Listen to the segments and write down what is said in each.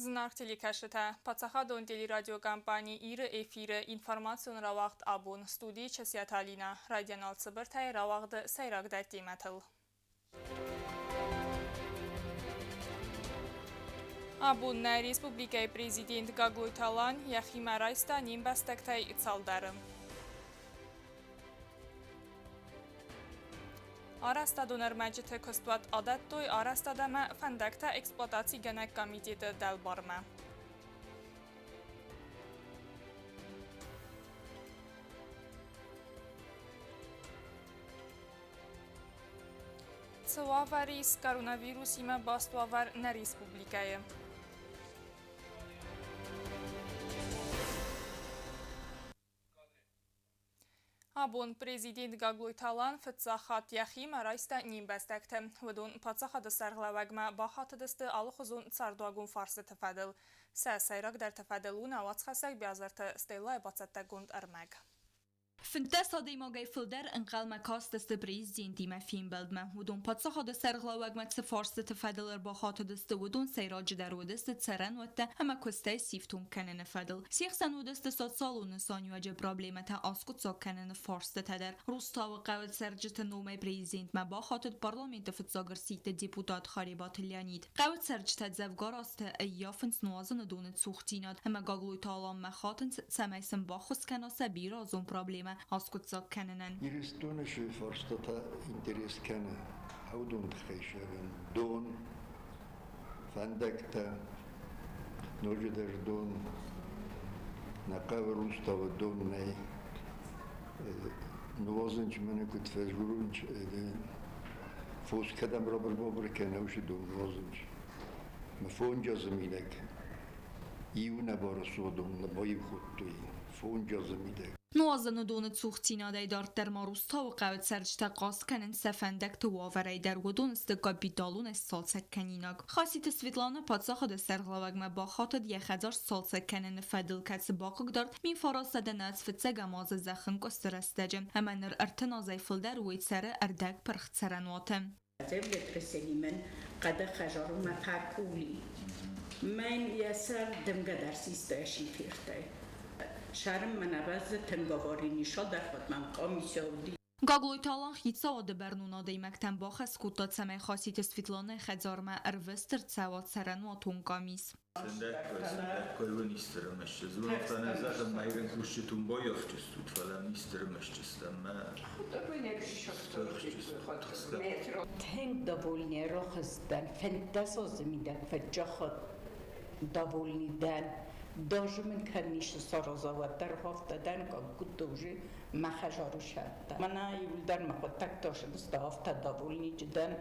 Зынаргъ телекӕсджытӕ, паддзахадон телерадиокомпани Иры эфиры информацион рауагъд абон студийы Часиаты Алинӕ райдиан алцыбыртӕй рауагъды сӕйрагдӕр темӕтыл. Абон нӕ республикӕйы президент Гаглойты Алан йӕхимӕ райста не мбӕстӕгтӕй цалдӕры. Арӕзтадон ӕрмӕджыты куыстуат адӕттой арӕзтад ӕмӕ фӕндӕгтӕ эксплуатацигӕнӕг комитеты дӕлбармӕ. Цы уавӕр ис коронавирусимӕ баст уавӕр нӕ республикӕйы? Абон президент Гаглойты Алан фыццаг хатт йӕхимӕ райста не мбӕстӕгты. Уыдон паддзахады сӕргълӕууӕгмӕ бахатыдысты алыхуызон цардуагон фарстыты фӕдыл. Сӕ сӕйрагдӕрты фӕдыл у нӕ уацхӕссӕг Биазырты Стеллайы бацӕттӕгонд ӕрмӕг. 15 адӕймагӕй фылдӕр ӕнхъӕлмӕ кастысты президентимӕ фембӕлдмӕ. Уыдон паддзахады сӕргълӕууӕгмӕ цы фарстыты фӕдыл ӕрбахатыдысты, уыдон сӕйраджыдӕр уыдысты цӕрӕнуӕттӕ ӕмӕ куыстӕй сифтонг кӕныны фӕдыл. Се хсӕн уыдысты социалон нысаниуӕджы проблемӕтӕ аскъуыддзаг кӕныны фарстытӕ дӕр. Рустауы хъӕуы цӕрджыты номӕй президентмӕ бахатыд парламенты фыццаг ӕрсидты депутат Харебаты Леонид. Хъӕуы цӕрджытӕ дзӕвгар азты ӕййафынц нуазыны доны цухдзинад ӕмӕ Гаглойты Аланмӕ хатынц, цӕмӕй сын баххуыс кӕна сӕ бирӕазон проблемӕ аскъуыддзаг кӕнынӕн. Ирыстоны цы фарстатӕ интерес кӕны, уыдон тыххӕй зӕгъын дон, фӕндӕгтӕ, ноджыдӕр дон, нӕ хъӕуы Руставы дон нӕй. Нуазынч мӕнӕ куыд фӕзгурынч, фос кӕдӕм рабыр-бабыр кӕна, уыцы дон нуазынч. Мӕ фонджазы мидӕг иу нӕ бары содон нӕ баивгъуыдтой фонджазы мидӕг. Нуазыны доны цухдзинадӕй дарддӕр ма Рустауы хъӕуы цӕрджытӕ хъаст кӕнынц сӕ фӕндӕгты уавӕрӕй дӕр, уыдон сты капиталонӕй сцалцӕгкӕнинаг. Хаситы Светланӕ паддзахады сӕргълӕууӕгмӕ бахатыд йӕ хӕдзар сцалцӕг кӕныны фӕдыл, кӕцы бахъыгдард 1900 фыццӕгӕм азы зӕххӕнкъуысты рӕстӕджы ӕмӕ ныр 30 азӕй фылдӕр уый цӕры ӕрдӕгпырх цӕрӕнуаты. Землетрясенимен хъӕды хӕзарумӕ фӕкъули. Мӕн йӕ сӕр дымгӕ дӕр систа шифертӕй. Шарм мӕн ӕвӕдзы тынг авари ниша дӕр фӕтмӕн къамисӕ уыди. Гаглойты Алан хицауады бӕрнон адӕймӕгтӕн бахӕс кодта, цӕмӕй Хаситы Светланӕйы хӕдзармӕ ӕрвыст ӕрцӕуа цӕрӕнуатон къамис. Сындӕггай министры мӕсчъы майрӕн кусджытӕ баййафджыстут, фӕлӕ министры мӕсчъыстӕм Тынг довольный рохыздӕн, 15 азы мидӕг фӕджахат довольный дӕн. Даже мын кӕм ницы сараза, уӕддӕр афтӕ дӕн, как будто уже мӕ хӕзар усӕдта. Мӕнӕ иуылдӕр мӕ хъуыддӕгтӕ сты афтӕ довольный дӕн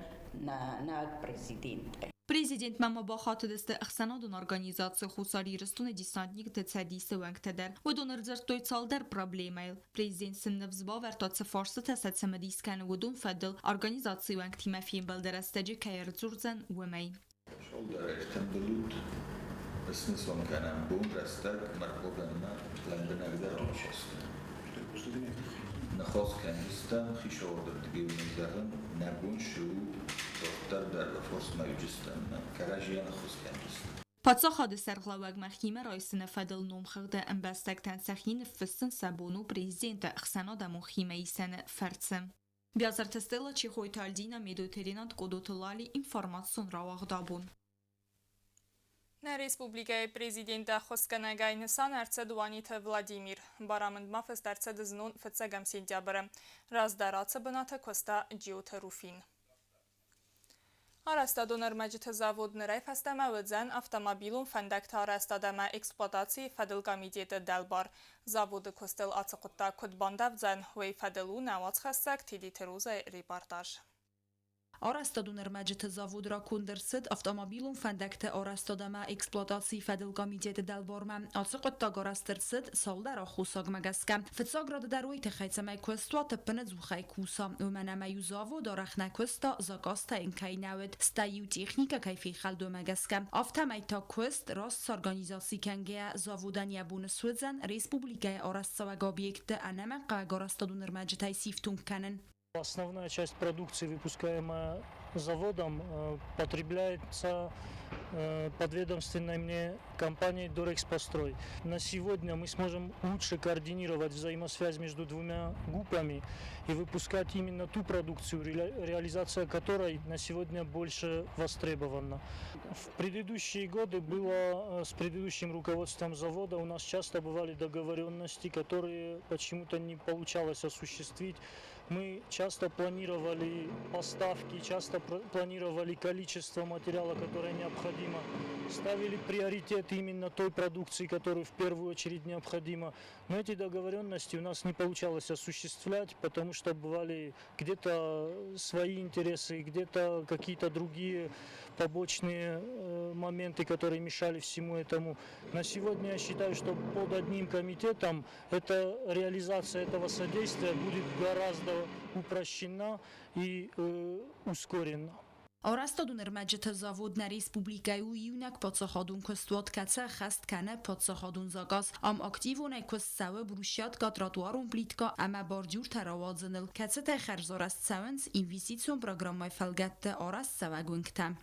нӕ президентӕй. Президентмӕ ма бахатыдысты ӕхсӕнадон организаци Хуссар Ирыстоны десантникты цӕдисы уӕнгтӕ дӕр. Уыдон ӕрдзырдтой цалдӕр проблемӕйыл. Президент сын ныфс бавӕрдта, цы фарстытӕ сӕ цымыдис кӕны, уыдон фӕдыл организацийы уӕнгтимӕ фембӕлды рӕстӕджы кӕй ӕрдзурдзӕн, уымӕй. Цалдӕр ӕртымбыл ут, снысан кӕнӕм бон рӕстӕг Маркобӕнмӕ лӕмбынӕгдӕр аныхас кӕнӕм. Ныхас кӕндзыстӕм хицауады рдыгӕй уын зӕгъын, нӕ бон цы у, дарддӕр дӕр форс-мажорджыстӕм кӕрӕдзийӕн ӕххуыс кӕндзыстӕм. Паддзахады сӕргълӕууӕгмӕ химӕ райсыны фӕдыл номхыгъды ӕмбӕстӕгтӕн сӕхи ныффыссын сӕ бон у президенты ӕхсӕнадӕмон химӕисӕны фӕрцы. Биазырты Стелла, Чехойты Альдина, Медойты Ренат, Къодоты Лали, информацион рауагъд абон. Нӕ республикӕйы президент ӕххуысгӕнӕгӕй нысан ӕрцыд Уаниты Владимир. Барамындмӕ фыст ӕрцыд знон фыццӕгӕм сентябры. Раздӕр ацы бынаты куыста Джиоты Руфин. Арӕзтадон ӕрмӕджыты завод нырӕй фӕстӕмӕ уыдзӕн автомобилон фӕндӕгты арӕзтад ӕмӕ эксплуатацийы фӕдыл комитеты дӕлбар. Заводы куыстыл ацы хъуыддаг куыд бандавдзӕн, уый фӕдыл у нӕ уацхӕссӕг Тедеты Розайы репортаж. Арӕзтадон ӕрмӕджыты завод раконд ӕрцыд автомобилон фӕндӕгты арӕзтад ӕмӕ эксплуатацийы фӕдыл комитеты дӕлбармӕ. Ацы хъуыддаг арӕзт ӕрцыд цалдӕр аххосагмӕ гӕсгӕ. Фыццаг рады дӕр уый тыххӕй, цӕмӕй куыстуат ӕппынӕдзухӕй куса, уымӕн ӕмӕ-иу завод арӕх нӕ куыста, заказтӕ йын кӕй нӕ уыд, стӕй-иу техникӕ кӕй фехӕлд, уымӕ гӕсгӕ. Афтӕмӕй та куыст раст сорганизаци кӕнгӕйӕ, заводӕн йӕ бон суыдзӕн республикӕйы арӕзтцӕуӕг объектты ӕнӕмӕнгхъӕуӕг арӕзтадон ӕрмӕджытӕй сифтонг кӕнын. Основная часть продукции, выпускаемая заводом, потребляется подведомственной мне компанией «Дорэкспострой». На сегодня мы сможем лучше координировать взаимосвязь между двумя ГУПами и выпускать именно ту продукцию, реализация которой на сегодня больше востребована. В предыдущие годы было с предыдущим руководством завода у нас часто бывали договоренности, которые почему-то не получалось осуществить. Мы часто планировали поставки, часто планировали количество материала, которое необходимо, ставили приоритет именно той продукции, которую в первую очередь необходимо. Но эти договоренности у нас не получалось осуществлять, потому что бывали где-то свои интересы, где-то какие-то другие побочные моменты, которые мешали всему этому. На сегодня я считаю, что под одним комитетом эта реализация этого содействия будет гораздо упрощена и ускорена. Арӕзтадон ӕрмӕджыты завод нӕ республикӕйы у иунӕг паддзахадон куыстуат, кӕцы ӕххӕст кӕны паддзахадон заказ. Ам активонӕй куыст цӕуы брусчатка, тротуарон плитка ӕмӕ бордюртӕ рауадзыныл, кӕцытӕй хӕрзарӕзт цӕуынц Инвестицион программӕйы фӕлгӕтты арӕзтцӕуӕг уынгтӕ.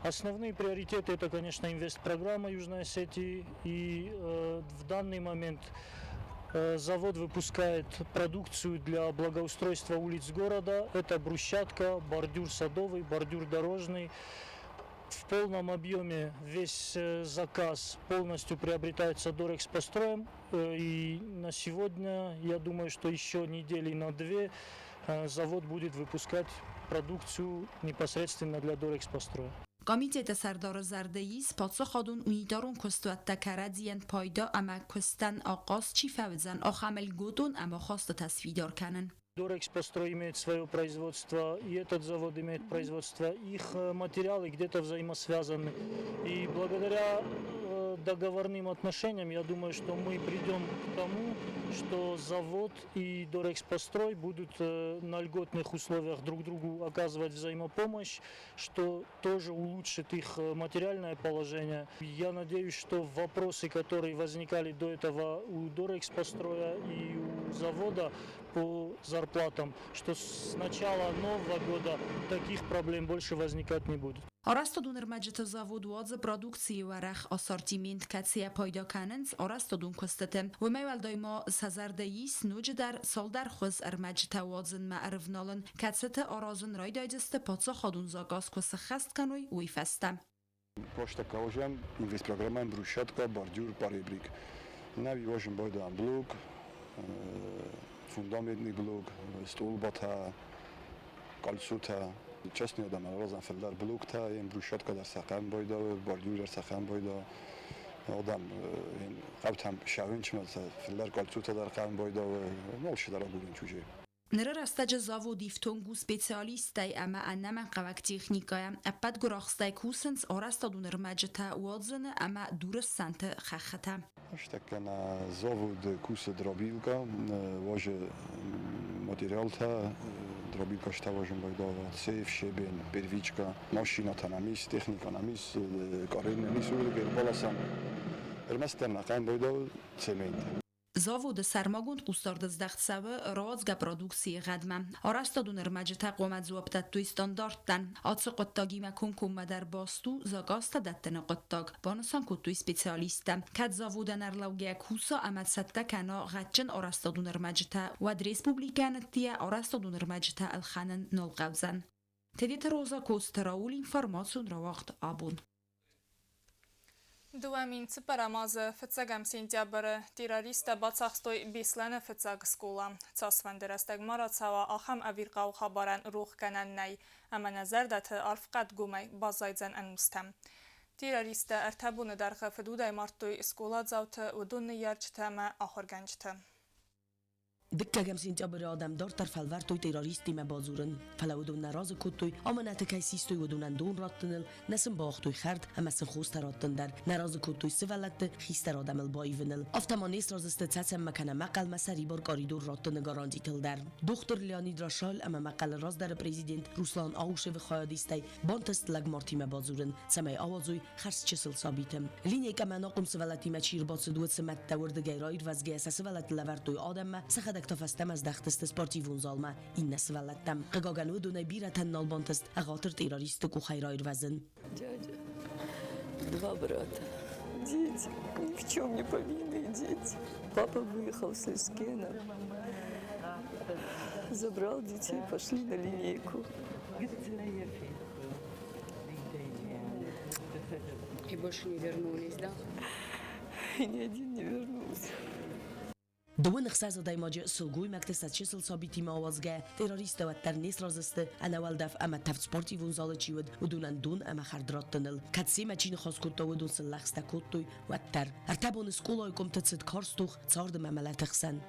Основные приоритеты – это, конечно, инвестпрограмма Южной Осетии. И в данный момент завод выпускает продукцию для благоустройства улиц города. Это брусчатка, бордюр садовый, бордюр дорожный. В полном объеме весь заказ полностью приобретается Дорэкспостроем. И на сегодня, я думаю, что еще недели на две завод будет выпускать продукцию непосредственно для Дорэкспостроя. Комитеты сӕрдары зӕрды ис, паддзахадон унитарон куыстуӕттӕ кӕрӕдзийӕн пайда ӕмӕ куыстӕн ахъаз чи фӕуыдзӕн, ахӕм льготон ӕмахастытӕ сфидар кӕнын. Дорэкспострой имеет свое производство, и этот завод имеет производство. Их материалы где-то взаимосвязаны. И благодаря договорным отношениям, я думаю, что мы придем к тому, что завод и Дорэкспострой будут на льготных условиях друг другу оказывать взаимопомощь, что тоже улучшит их материальное положение. Я надеюсь, что вопросы, которые возникали до этого у Дорэкспостроя и у завода по зарплатам, что с начала Нового года таких проблем больше возникать не будет. Арӕзтадон ӕрмӕджыты завод уадзы продукцийы уӕрӕх ассортимент, кӕцыйӕ пайда кӕнынц арӕзтадон куыстыты. Уымӕй уӕлдай ма сӕ зӕрды ис ноджыдӕр цалдӕр хуыз ӕрмӕджытӕ уадзынмӕ ӕрывналын, кӕцыты аразын райдайдзысты паддзахадон заказ куы сыххӕст кӕной, уый фӕстӕ. Площадка ожем, инвестпрограмма брусчатка, бордюр, поребрик. Навивожим бойдан блок, фундаментный блок, столбата, кольцота. Частный адам разан филдар блокта, ем брусчатка дар сақам бойда, бордюр дар сақам бойда. Адам қабтам шавинч филдар кольцота дар қам бойда, нолши дар агурин чуже. Ныры рӕстӕджы завод ифтонг у специалисттӕй ӕмӕ ӕнӕмӕнгхъӕуӕг техникӕйӕ. Ӕппӕт гуырахстӕй кусынц арӕзтадон ӕрмӕджытӕ уадзыны ӕмӕ дуры ссӕнты хӕххытӕ. Ныртӕккӕ завод кусы дробилка, возы материалтӕ, дробилка штаважын байдава, цев, щебень, первичка, машината нӕм ис, техника нӕм ис, карьер нӕм ис, уырдыгӕй ӕрбаласӕм. Ӕрмӕстдӕр нӕ хъӕуы байдава цемент. Заводы сӕрмагонд хъусдард здӕхт цӕуы рауадзгӕ продукцийы гъӕдмӕ. Арӕзтадон ӕрмӕджытӕ хъуамӕ дзуапп дӕттой стандарттӕн. Ацы хъуыддагимӕ комкоммӕ дӕр баст у заказтӕ дӕттыны хъуыддаг, банысан кодтой специалисттӕ. Кӕд заводӕн ӕрлӕугӕйӕ куса ӕмӕ цӕттӕ кӕна гъӕдджын арӕзтадон ӕрмӕджытӕ, уӕд республикӕйӕн ӕддейӕ арӕзтадон ӕрмӕджытӕ ӕлхӕнын нал хъӕудзӕн. Тедеты Роза, Коцты Рауль, информацион рауагъд «Абон». 2004 азы фыццӕгӕм сентябры террористтӕ бацахстой Беслӕны фыццаг скъола. Цасфӕнды рӕстӕг ма рацӕуа, ахӕм ӕвирхъау хабарӕн рох кӕнӕн нӕй, ӕмӕ нӕ зӕрдӕты арф хъӕдгомӕй баззайдзӕн ӕнустӕм. Террористтӕ ӕртӕ боны дӕргъы фыдудӕй мардтой скъоладзауты, уыдон ныййарджытӕ ӕмӕ ахуыргӕнджыты. Дыккӕгӕм сентябры адӕм дарддӕр фӕлвӕрдтой террористтимӕ бадзурын, фӕлӕ уыдон нӕ разы кодтой, амынӕты кӕй систой, уыдонӕн дон раттыныл, нӕ сын бауагътой хӕрд ӕмӕ сын хостӕ раттын дӕр, нӕ разы кодтой сывӕллӕтты хистӕр адӕмыл баивыныл. Афтӕ ма не сразы сты Цӕцӕнмӕ кӕнӕ Мӕхъӕлмӕ сӕрибар къӕридор раттыны гарантитыл дӕр. Дохтыр Леонид Рошаль ӕмӕ Мӕхъӕлы раздӕры президент Руслан Аушевы хайадистӕй бантыст лӕгмартимӕ бадзурын, цӕмӕй ауадзой хӕрз чысыл сабиты. Линейкӕмӕ ӕнахъом сывӕллӕттимӕ чи ӕрбацыд, уыцы мӕдтӕ уырдыгӕй раирвӕзгӕйӕ сӕ сывӕллӕтты лӕвӕрдтой адӕммӕ, сӕхӕдӕг Сӕхӕдӕг та фӕстӕмӕ здӕхтысты спортивон залмӕ иннӕ сывӕллӕттӕм. Хъыгагӕн, уыдонӕй бирӕтӕн нал бантыст ӕгъатыр террористты къухӕй раирвӕзын. Дядя, два брата, дети, ни в чем не повинные дети. Папа выехал с Лескена, забрал детей, пошли на линейку. И больше не вернулись, да? И ни один не вернулся. 66 адӕймаджы сылгоймӕгты сӕ чысыл сабитимӕ ауадзгӕ, террористтӕ уӕддӕр не сразы сты ӕнӕуӕлдӕф ӕмӕ тӕвд спортивон залы чи уыд, уыдонӕн дон ӕмӕ хӕрд раттыныл. Кӕд семӕ чи ныхас кодта, уыдон сын лӕгъстӕ кодтой, уӕддӕр. Ӕртӕ боны скъолайы къуымты цыд карз тох царды ӕмӕ мӕлӕты хсӕн.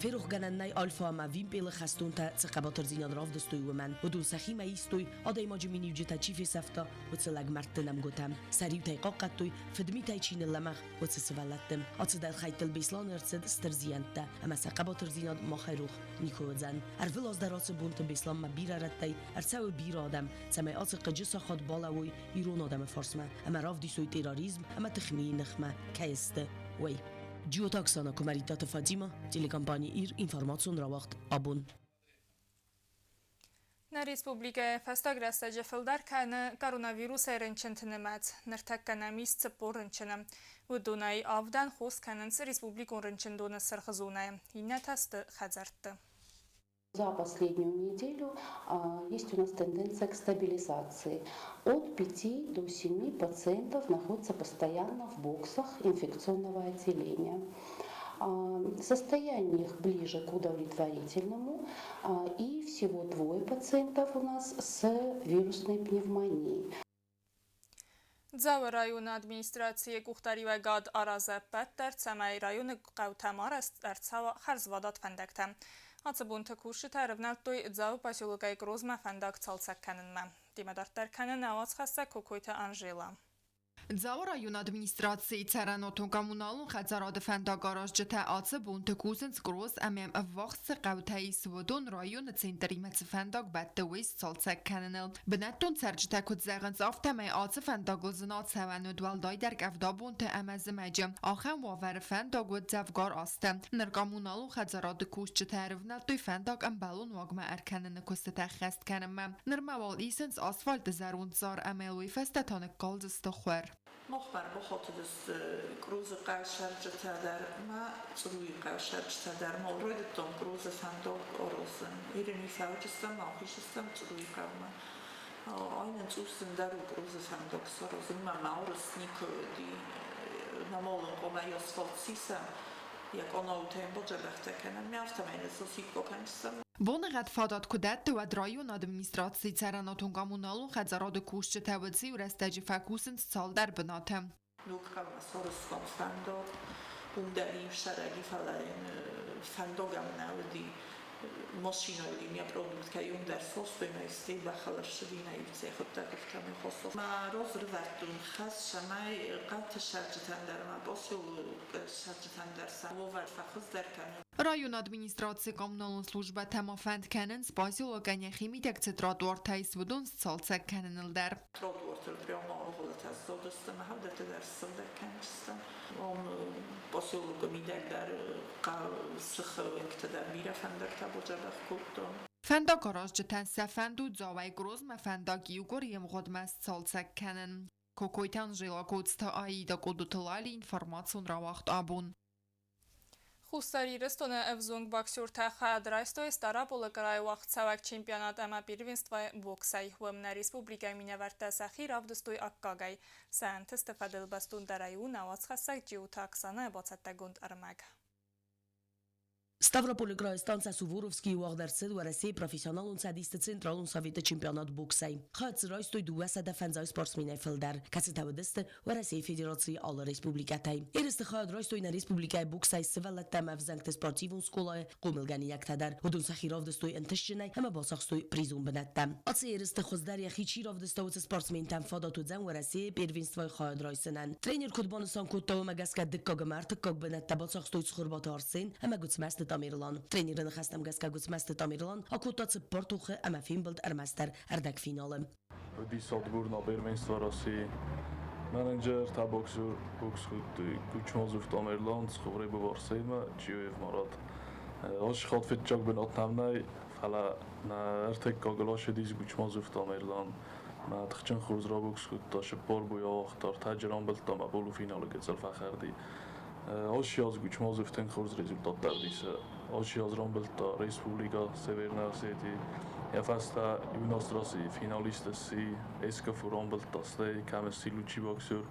Ферохгӕнӕн нӕй Альфа ӕмӕ Вимпелы хӕстонтӕ цы хъӕбатырдзинад равдыстой, уымӕн. Уыдон сӕхимӕ истой, адӕймаджы миниуджытӕ чи фесӕфта, уыцы лӕгмӕрдты нӕмгуытӕ. Сӕ риутӕй хъахъхъӕдтой, фыдмитӕй чи ныллӕмӕгъ, уыцы сывӕллӕтты. Ацы дӕлхӕйттыл Беслӕны ӕрцыд стыр зиӕнттӕ, ӕмӕ сӕ хъӕбатырдзинад махӕй рох никуы уыдзӕн. Ӕрвылаз дӕр ацы бонты Беслӕнмӕ бирӕ рӕттӕй ӕрцӕуы бирӕ адӕм, цӕмӕй ацы хъыджы сахат балӕууой ирон адӕмы фарсмӕ ӕмӕ равдисой терроризм ӕмӕ тыхмийы ныхмӕ кӕй сты, уый. Джиоты Оксана, Куымӕридтаты Фатимӕ, телекомпани Ир, информацион рауагъд «Абон». Нӕ республикӕйы фӕстаг рӕстӕджы фылдӕр кӕны коронавирусӕй рынчынты нымӕц. Ныртӕккӕ нӕм ис 40 рынчыны. Уыдонӕй авдӕн хос кӕнынц республикон рынчындоны сырх зонӕйы, иннӕтӕ сты хӕдзӕртты. За последнюю неделю есть у нас тенденция к стабилизации. От 5 до 7 пациентов находится постоянно в боксах инфекционного отделения. Состояние их ближе к удовлетворительному, и всего двое пациентов у нас с вирусной пневмонией. Дзауы районы администрацийы къухдариуӕгад аразы ӕппӕт дӕр, цӕмӕй районы хъӕутӕм арӕзт ӕрцӕуа хӕрзвадат фӕндӕгтӕ. Ацы бонты кусджытӕ ӕрывнӕлдтой Дзауы поселокӕй Грозмӕ фӕндаг цалцӕг кӕнынмӕ. Темӕ дарддӕр кӕны нӕ уацхӕссӕг Кокойты Анжела. Дзауы районы администрацийы цӕрӕнуатон-коммуналон хӕдзарады фӕндагаразджытӕ ацы бонты кусынц Гроз ӕмӕ ӕввахс цы хъӕутӕ ис, уыдон районы центримӕ цы фӕндаг бӕтты, уый сцалцӕг кӕныныл. Бынӕттон цӕрджытӕ куыд зӕгъынц, афтӕмӕй ацы фӕндагыл зын ацӕуӕн уыд уӕлдайдӕр къӕвдабонты ӕмӕ зымӕджы. Ахӕм уавӕры фӕндаг уыд дзӕвгар азты. Ныр коммуналон хӕдзарады кусджытӕ ӕрывнӕлдтой фӕндаг ӕмбӕлон уагмӕ ӕркӕныны куыстытӕ ӕххӕст кӕнынмӕ. Нырма уал исынц асфальты зӕронд цар ӕмӕ уый фӕстӕ та ныккалдзысты хуӕр. Махмӕ ӕрбахатыдысты Крузы хъӕусӕрджытӕ дӕр ӕмӕ Църуйы хъӕусӕрджытӕ дӕр. Ма райдыдтам Крузы фӕндаг аразын. Ирыни фӕуджыстӕм, ахизыстӕм Църуйы хъӕумӕ. Ай нын цъус зындӕр у Крузы фӕндаг саразын. Мӕ мӕ никуы уыди. Нӕ хъуамӕ асфальт сисӕм, йӕ къанаутӕ йын бадзӕбӕхтӕ кӕнӕм. Ме афтӕмӕй ныссосикко кӕнджыстӕм. Боныгъӕд фадат куы дӕтты, уӕд районы администрацийы цӕрӕнуатон-коммуналон хӕдзарады кусджытӕ уыцы-иу рӕстӕджы фӕкусынц цалдӕр бынаты. Ног хъӕумӕ сарӕзтам фӕндаг, уым дӕр иу сӕрӕги, фӕлӕ йын фӕндаг ӕм нӕ уыди. Машинӕйыл йын йӕ продукт кӕй уым дӕр состой, ӕмӕ стӕй бахӕлӕссыди нӕ ивдзӕхуыдтӕг афтӕмӕй хостой. Мӕ разрывӕрдтон хӕс, цӕмӕй хъӕуты цӕрджытӕн дӕр ӕмӕ поселокы цӕрджытӕн дӕр сӕ уавӕр фӕхуыздӕр кӕнын. Районы администрацийы коммуналон службӕтӕ ма фӕнд кӕнынц поселокӕн йӕхи мидӕг цы тротуартӕ ис, уыдон сцалцӕг кӕныныл дӕр. Тротуартыл прямо оғылытӕ ссудысты ӕмӕ хӕвдӕтӕ дӕр ссыгъдӕг кӕнджыстӕм. Уым поселокы мидӕг дӕр сыхы уынгты дӕр бирӕ фӕндӕгтӕ бадзӕбӕх кодтон. Фӕндагаразджытӕн сӕ фӕнд у Дзауӕй Грозмӕ фӕндаг иугуыр йе мгъуыдмӕ сцалцӕг кӕнын. Кокойты Анжела, Коцты Аида, Къодоты Лали, информацион рауагъд «Абон». Хуссар Ирыстоны ӕвзонг боксертӕ хайад райстой Стъараполы крайы уагъдцӕуӕг чемпионат ӕмӕ первенствойы боксӕй. Уым нӕ республикӕйы минӕвӕрттӕ сӕхи равдыстой аккагӕй. Сӕ ӕнтысты фӕдыл бӕстондӕрӕй у нӕ уацхӕссӕг Джиоты Оксанӕйы бацӕттӕгонд ӕрмӕг. Ставрополы крайы станцӕ Суворовскийы уагъд ӕрцыд Уӕрӕсейы профессионалон цӕдисты Централон советы чемпионат боксӕй. Хайад дзы райстой 250 спортсменӕй фылдӕр, кӕцытӕ уыдысты Уӕрӕсейы Федерацийы алы республикӕтӕй. Ерысты хайад райстой нӕ республикӕйы боксӕй сывӕллӕттӕ ӕмӕ ӕвзӕнгты спортивон скъолайы хъомылгӕнинӕгтӕ дӕр. Уыдон сӕхи равдыстой ӕнтыстджынӕй ӕмӕ бацахстой призон бынӕттӕ. Ацы ерысты хуыздӕр йӕхи чи равдыста, уыцы спортсментӕн фадат уыдзӕн Уӕрӕсейы первенствойы хайад райсынӕн. Тренер куыд банысан кодта, уымӕ гӕсгӕ дыккаг ӕмӕ ӕртыккаг бынӕттӕ бацахстой Цхуырбаты Арсен ӕмӕ Гуыцмӕзты. Тамерлан. Тренеры ныхӕстӕм гӕсгӕ Гуыцмӕзты Тамерлан акодта цыппар тохы ӕмӕ фембылд ӕрмӕстдӕр ӕрдӕгфиналы. Уыдис отбор на первенство России. Менеджер та боксер бокс Кучмазов Тамерлан, Цховребов Арсенмӕ, Чиоев Марат. Аз фыццаг бынат нӕм нӕй, фӕлӕ нӕ ӕртыккагыл ацыдис Гучмазов Тамерлан. Мӕ тыхджын хорз рабокс кодта, цыппар бой ауагъта, ӕртӕджы рамбылдта ӕмӕ полуфиналы гыццыл фӕхӕрди. Ацы аз Гучмазов тынг хорз результаттӕ ӕвдисы. Ацы аз рамбылдта Республикӕ Северная Осетия. Йӕ фӕстӕ юность России финалист сси, СКФУ рамбылдта, стӕй кӕм сси лучший боксер.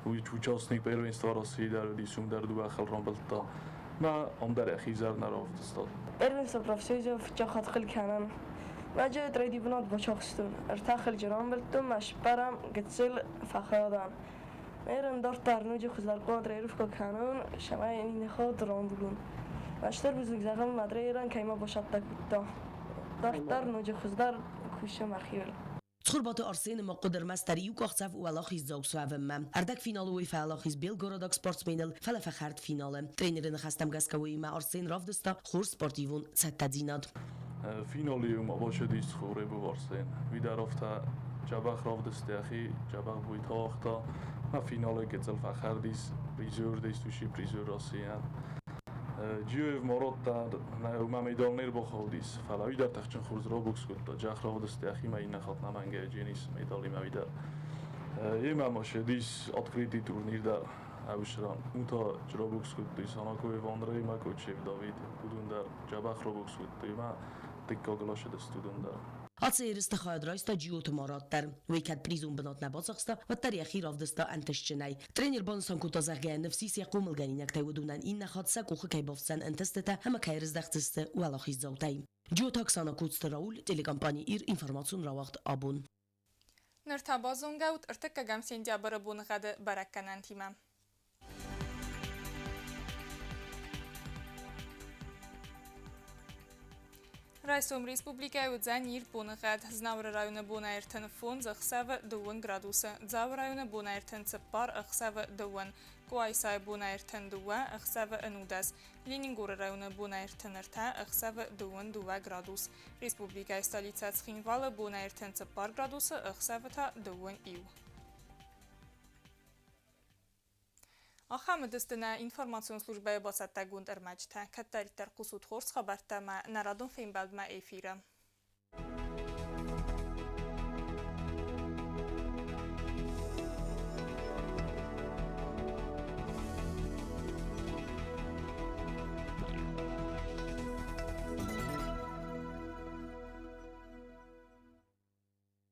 Участник первенства России дӕр уыдис, уым дӕр дыууӕ хал рамбылдта. Мӕ ам дӕр йӕхи зӕр нӕ равдыста. Первенство профсоюзов фыццаг хатт кӕнӕм. Маджы третий бынат бацахстон. Ӕртӕ хылджы рамбылдтон, мӕ цыппӕрӕм гыццыл фӕхӕрдӕн. Мерын дарддӕр ноджы хуыздӕр хъуамӕ тренировкӕ кӕнон, цӕмӕй иннӕ хатт рамбулон. Мӕ стыр бузныг зӕгъын мӕ тренерӕн, кӕй мӕ бацӕттӕ кодта. Дарддӕр ноджы хуыздӕр кусӕм мӕхиуыл. Цхуырбаты Арсены ма хъуыд ӕрмӕстдӕр иу къахдзӕф уӕлахиздзау суӕвынмӕ. Ӕрдӕгфиналы уый фӕуӕлахиз белгородаг спортсменыл, фӕлӕ фӕхӕрд финалы. Тренеры ныхӕстӕм гӕсгӕ уыимӕ Арсен равдыста хорз спортивон цӕттӕдзинад. Финалы ма бацыдис Цховребов Арсен. Уый дӕр афтӕ дзӕбӕх равдыста йӕхи, дзӕбӕх бойтӕ ауагъта. Мӕ финалы гыццыл фӕхӕрдис призер, действующий призер Российӕн. Джиоев Марат дӕр уымӕ медал не рбахаудис, фӕлӕ уый дӕр тыхджын хорз рабокс кодта. Джах равдыста йӕхимӕ иннӕ хатт нӕмӕнгӕй Дженис медалимӕ уый дӕр. Йемӕ ма ссыдис открытый турнир дӕр ӕвзӕрӕн. Уым та рабокс кодтой Санакоев Андрей ӕмӕ Кочев Давид. Уыдон дӕр дзӕбӕх рабокс кодтой ӕмӕ дыккагыл ацыдысты уыдон дӕр. Ацы ерысты хайад райста Джиоты Марат дӕр. Уый кӕд призон бынат нӕ бацахста, уӕддӕр йӕхи равдыста ӕнтыстджынӕй. Тренер банысан кодта, зӕгъгӕ, ныфс ис йӕ хъомылгӕнинӕгтӕй уыдонӕн иннӕ хатт сӕ къухы кӕй бафтдзӕн ӕнтыстытӕ ӕмӕ кӕй рыздӕхдзысты уӕлахиздзаутӕй. Джиоты Оксана, Коцты Рауль, телекомпани «Ир», информацион рауагъд «Абон». Ныр та базонгӕ ут ӕртыккӕгӕм сентябры боныгъӕды бӕрӕггӕнӕнтимӕ. Райсом республикӕйы уыдзӕн ирд боныгъӕд. Знауыры районы бонӕй 35, ӕхсӕвы 2 градусы. Дзауы районы бонӕй 34, ӕхсӕвы 2. Къуайсайы бонӕй 32, ӕхсӕвы 11. Ленингоры районы бонӕй 33, ӕхсӕвы 22 градус. Республикӕйы столицӕ Цхинвалы бонӕй 34 градусы, ӕхсӕвы та 21. Ахӕм уыдысты нӕ информацион службӕйы бацӕттӕгонд ӕрмӕджытӕ. Кӕддӕриддӕр хъусут хорз хабӕрттӕ ӕмӕ нӕ радон фембӕлдмӕ эфиры.